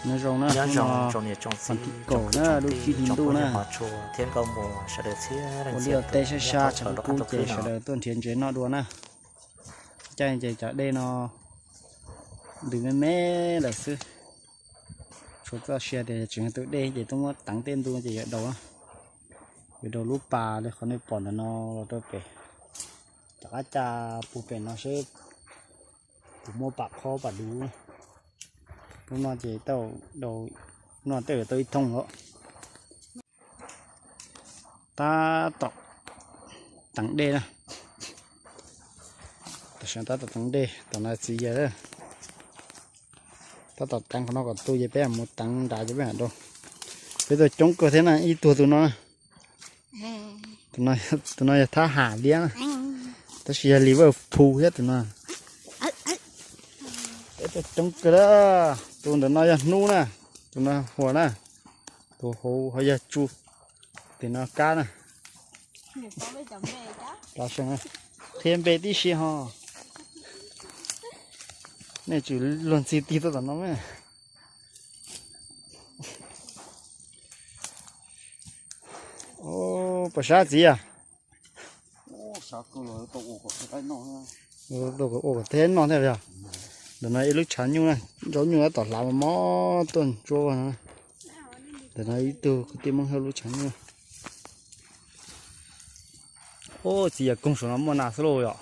Nyob zoo na, hnub no txog tib kaum na, lub tsib hlis ntuj na, ua liaj ua teb sab sab tshav kub kub ces sawv daws tuaj nrhiav ntses noj dua na. Caij ces cov dej no ntws me me lawm xwb. Tshuav txoj sia tias tseem tus dej ces tuaj muab teev tej ntu ces yuav daus na. Yuav daus lub pas li qhov nej pom ntawm no los rau pem. Rov qab cab puag pem no seb puas muaj pam qhob pam dub. Lub no ces tau daus, lub no tej zaum tau ib thooj lawm. Tab tom teev dej na. Tam sim no tab tom teev dej, tom no txiv yawg tab tom teev qhov no kom tu ces peb mus teev nrad ces peb mam daus. Peb tau coob kawg thiab na, ib tug tus no. Tus no yog thab ham liab na, tab sis yog Liverpool thiab tus no. Peb tau coob kawg na. Tus ntawm no yog hnub na, tus no huas na, tus hauv ho yog tsu, tus no kab na. Qhia npe tib si ho. Nej tsum luag ntxhi tig tuaj tom no me. Pom sab txiv yog. Ua kom tej noj thiab yog. Ntawm no ib lub tshav nyuj na, zaub nyuj tab tom hlav mos mos tuaj ntsuab no. Ntawm no ib tug kwv tij Hmoob Hawj lub tshav nyuj. Ub, txiv yawg koog saum no muaj nas xwb lauj yom.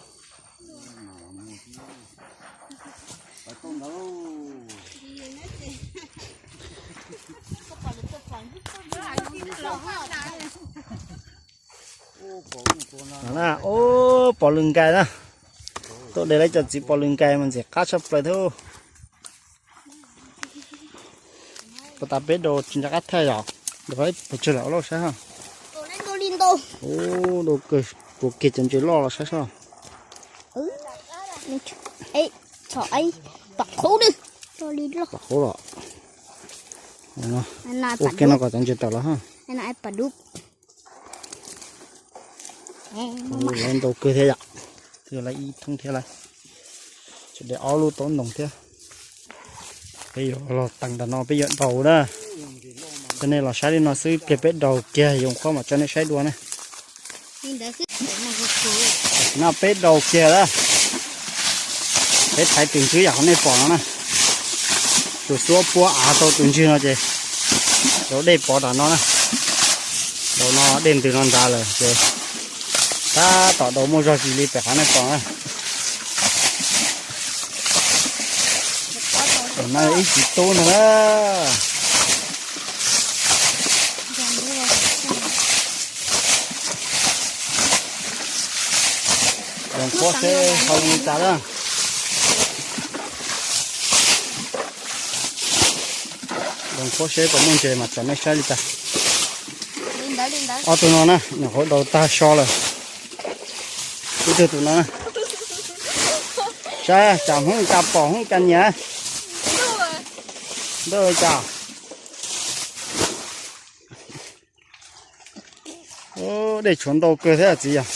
Ub, pom lws nkais na. Tuaj de lawv cov txiv pom lws nkais mas ntxim qab tshaj plaws thiab. Puas tas peb daus tsis nco qab thaij yom. Daus pes tsawg lawm lauj saib ho. Ub, daus kawg, kuav kiag cov ntses loj los saib soj. Pom qhub los. Ua kiag no kom cov ntses tawm los ha. Lawv ntau kawg thiab yom. Twb lawv ib thoob thiab lawm. Tshuav de ob lub taub ntoos thiab. Peb yuav los teev ntawm no peb yuav daus na. Coj nej los saib li no xwb, pliag peb daus kiag Yoov Qhuab mam tso nej saib dua na. No peb daus kiag lawm. Peb thaiv tus ntswg yam qhov nej pom no na. Tus xuab puab av tau tus ntswg no ces daus dej pov nram no na. Daus no dej ntws no nrad lawm ces tab tom daus muaj zog zis li pem qhov nej pom na. Tam no ib txiv tub ntag na. Yoov Qhuab seb ho zoo li cas na. Yoov Qhuab seb puas muaj ntses mas tsom nej saib li cas. Ob tug no na, nyuam qhuav daus tag so lawm. Ib tug tus no na. Saib cas Hmoob cas pom Hmoob cas nyiam. Ntuj cas. Dej tshuav ntau kawg thiab txiv yog.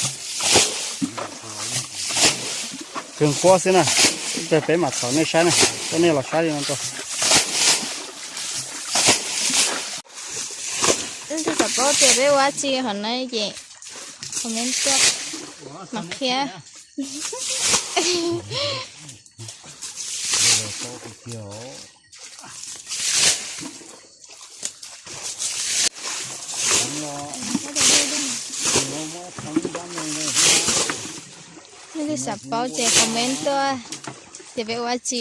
Kawg nquab xwb na. Ib pliag peb mam tsom nej saib na. Coj nej los saib li no rau. Leej twg xav paub tias peb ua dab tsi hauv no ces comment tuaj mam qhia. Leej twg xav paub ces comment tuaj tias peb ua dab tsi.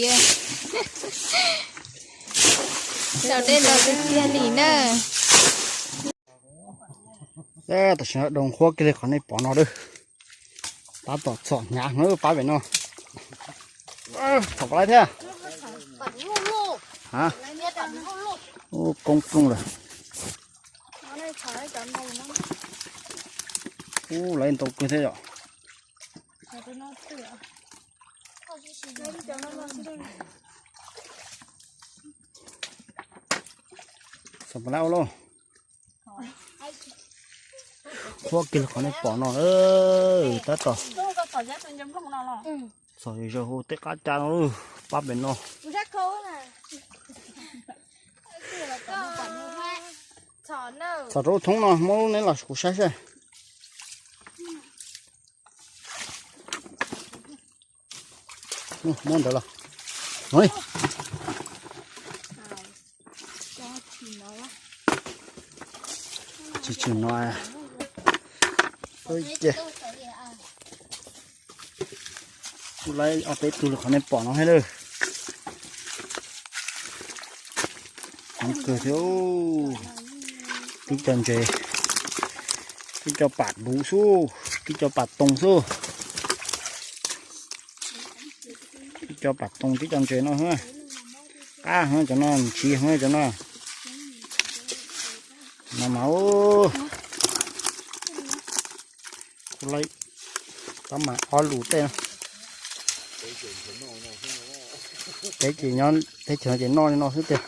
Sau dej los tiag tiag li na. Tam sim no daus nqhuab kiag li qhov nej pom no lawm. Tab tom txhom hnyav heev pab pem no. Txhom puas laib thiab? Ub, koob plooj lawm. Ub, lawv ntau kawg thiab yom. Txhom puas laib ua lauj. Nqhuab kiag li qhov nej pom no, tab tom txhom zaws hu tej qab ca no, pab pem no. Tom rau thoob no muab lub neb los kuv saib saib. Muab ntawd los. Tsis tsis no. Ces kuv laib ob peb tug li qhov nej pom no thiab lawm. Kawg thiab. Tib co ntses, tib co pam duv xwb, tib co pam toog xwb. Tib co pam toog tib co ntses no xwb. Qab heev cov no, ntsiv heev cov no. No mas, kuv laib tab mas ob lus tej no. Peb ces nyob teb chaws ces noj li no xwb tiag.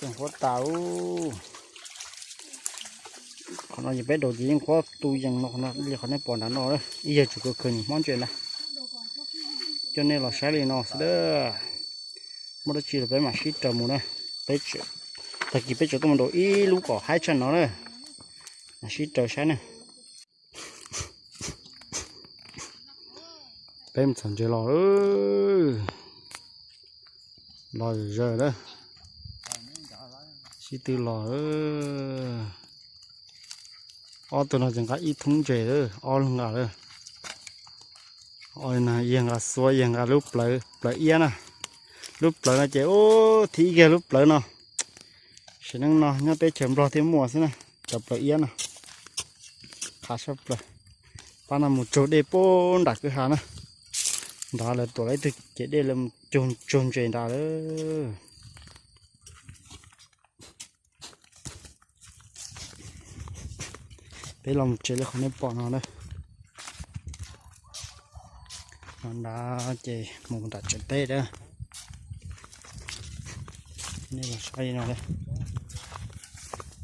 Yeej qhuav tas. Qhov no ces peb daus ces yeej qhuav tu yees no, li qhov nej pom nram no, ib yam tsum kawg kawg nws hmob ntses ntag. Coj nej los saib li no xwb a. Muaj dab tsi los peb mam sib raws mus na. Peb, tag kis peb tseem tuaj mus ntaus ib lub kom haib tshaj no na. Mam sib raws saib na. Peb mus txhom ntses los, los zaws lawm. Sib tw los. Ob tug no ces nqa ib thoob ntses lawm, ob leeg nqa lawm. Yawg nqa xuab, yawg nqa lub plawv, plawv iab na. Lub plawv no ces ub, thib ib kiag lub plawv no. Sim neej no nyob teb chaws Nplog thiaj muaj xwb na, cov plawv iab no. Qhav sab plaws. Pab no mus tsaug dej puag nram kwj ha na. Nrad lawv tuam lawv ib tug cev dej lawv mus tsaug ntses nrad lawm. Peb los mus tsev li qhov nej pom no na. No nrad ces mus nram tsev teb na. Nej los saib li no na.